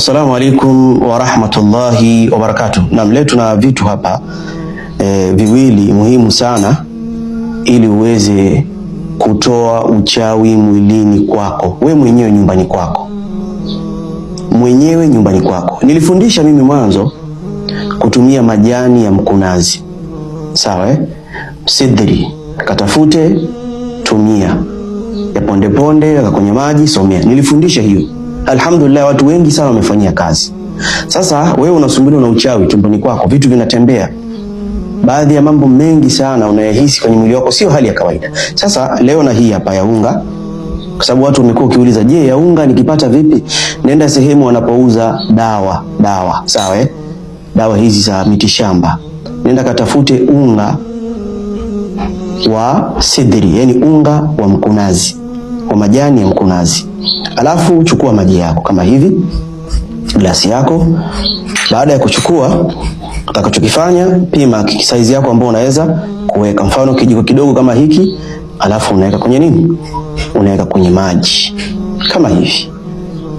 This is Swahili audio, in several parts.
Assalamu alaikum warahmatullahi wabarakatuh. Naam, leo tuna vitu hapa viwili muhimu sana ili uweze kutoa uchawi mwilini kwako, we mwenyewe nyumbani kwako, mwenyewe nyumbani kwako. Nilifundisha mimi mwanzo kutumia majani ya mkunazi, sawa eh? Sidri katafute, tumia ya ponde ponde, weka kwenye maji, somea. Nilifundisha hiyo, alhamdulillah, watu wengi sana wamefanyia kazi. Sasa wewe unasumbuliwa na uchawi tumboni kwako, vitu vinatembea, baadhi ya mambo mengi sana unayehisi kwenye mwili wako sio hali ya kawaida. Sasa leo na hii hapa ya unga, kwa sababu watu wamekuwa ukiuliza, je, ya unga nikipata vipi? Nenda sehemu wanapouza dawa dawa, sawa eh? Dawa hizi za mitishamba, nenda katafute unga wa sidri, yani unga wa mkunazi, wa majani ya mkunazi. Alafu chukua maji yako kama hivi, glasi yako. Baada ya kuchukua, utakachokifanya pima saizi yako ambayo unaweza kuweka, mfano kijiko kidogo kama hiki, alafu unaweka kwenye nini, unaweka kwenye maji kama hivi,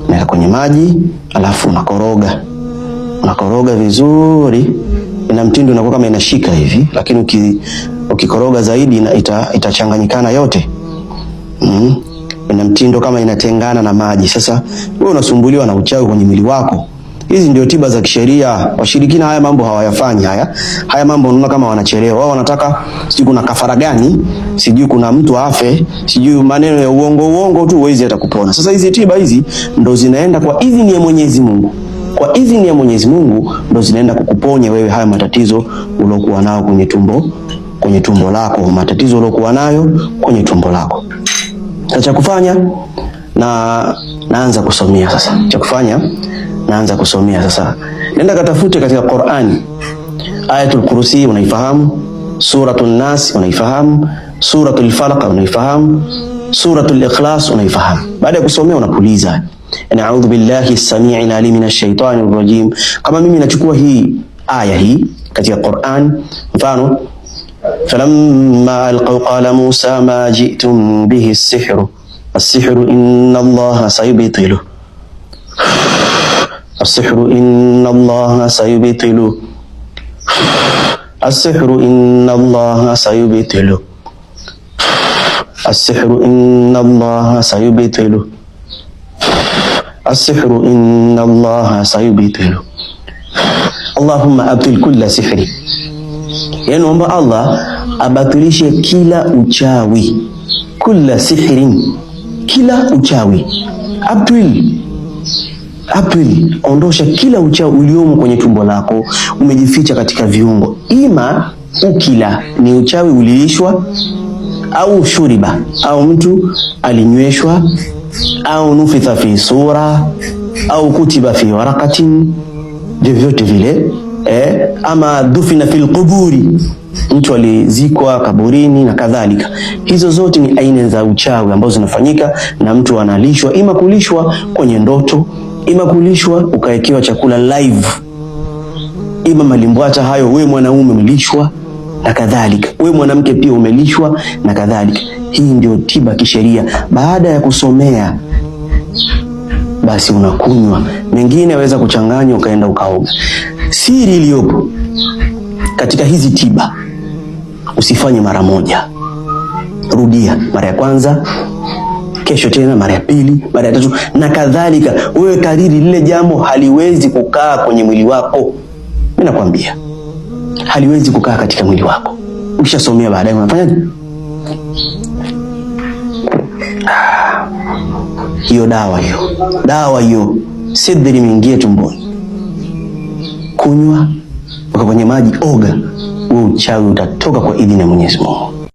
unaweka kwenye maji, alafu unakoroga, unakoroga vizuri. Ina mtindo inakuwa kama inashika hivi, lakini ukikoroga zaidi itachanganyikana yote. Ina mtindo kama inatengana na maji. Sasa wewe unasumbuliwa na uchawi kwenye mwili wako. Hizi ndio tiba za kisheria. Washirikina haya mambo hawayafanyi haya. Haya mambo unaona kama wanachelewa. Wao wanataka sijui kuna kafara gani, sijui kuna mtu afe, sijui maneno ya uongo uongo tu, huwezi hata kupona. Sasa hizi tiba hizi ndo zinaenda kwa idhini ya Mwenyezi Mungu. Kwa idhini ya Mwenyezi Mungu ndo zinaenda kukuponya wewe haya matatizo uliokuwa nao kwenye tumbo, kwenye tumbo lako, matatizo uliokuwa nayo kwenye tumbo lako. Sasa cha kufanya na naanza kusomea sasa. Cha kufanya naanza kusomea sasa. Nenda katafute katika Qur'ani. Ayatul Kursi unaifahamu, Suratul Nas unaifahamu, Suratul Falaq unaifahamu, Suratul Ikhlas unaifahamu. Baada ya kusomea unapuliza. A'udhu billahi as-sami'il alim minash shaitani rajim. Kama mimi nachukua hii aya hii katika Qur'an, mfano falamma alqaw qala Musa ma ji'tum bihi as-sihru as-sihru inna Allaha sayubtilu as-sihru inna Allaha sayubtilu as-sihru inna Allaha sayubtilu as-sihru inna Allaha sayubtilu as-sihru inna Allaha sayubtilu Allahumma abtil kulla sihri, yani omba Allah abatilishe kila uchawi, kulla sihrin, kila uchawi. Abtil, abtil, ondosha kila uchawi uliomo kwenye tumbo lako, umejificha katika viungo. Ima ukila ni uchawi uliishwa, au shuriba, au mtu alinyweshwa, au nufitha fi sura, au kutiba fi waraqatin, vyovyote vile ama dufina fil quburi, mtu alizikwa kaburini na kadhalika. Hizo zote ni aina za uchawi ambazo zinafanyika na mtu analishwa, ima kulishwa kwenye ndoto, ima kulishwa ukawekewa chakula live, ima malimbwata hayo, we mwanaume umelishwa na kadhalika, we mwanamke pia umelishwa na kadhalika. Hii ndio tiba kisheria. Baada ya kusomea basi unakunywa, mengine yaweza kuchanganywa ukaenda ukaoga. Siri iliyopo katika hizi tiba, usifanye mara moja, rudia mara ya kwanza, kesho tena mara ya pili, mara ya tatu na kadhalika. Wewe kariri lile jambo, haliwezi kukaa kwenye mwili wako. Mimi nakwambia haliwezi kukaa katika mwili wako. Ukishasomea baadaye unafanyaje? Hiyo dawa hiyo, dawa hiyo sidri imeingia tumboni, kunywa weka kwenye maji, oga, wewe uchawi utatoka kwa idhini ya Mwenyezi Mungu.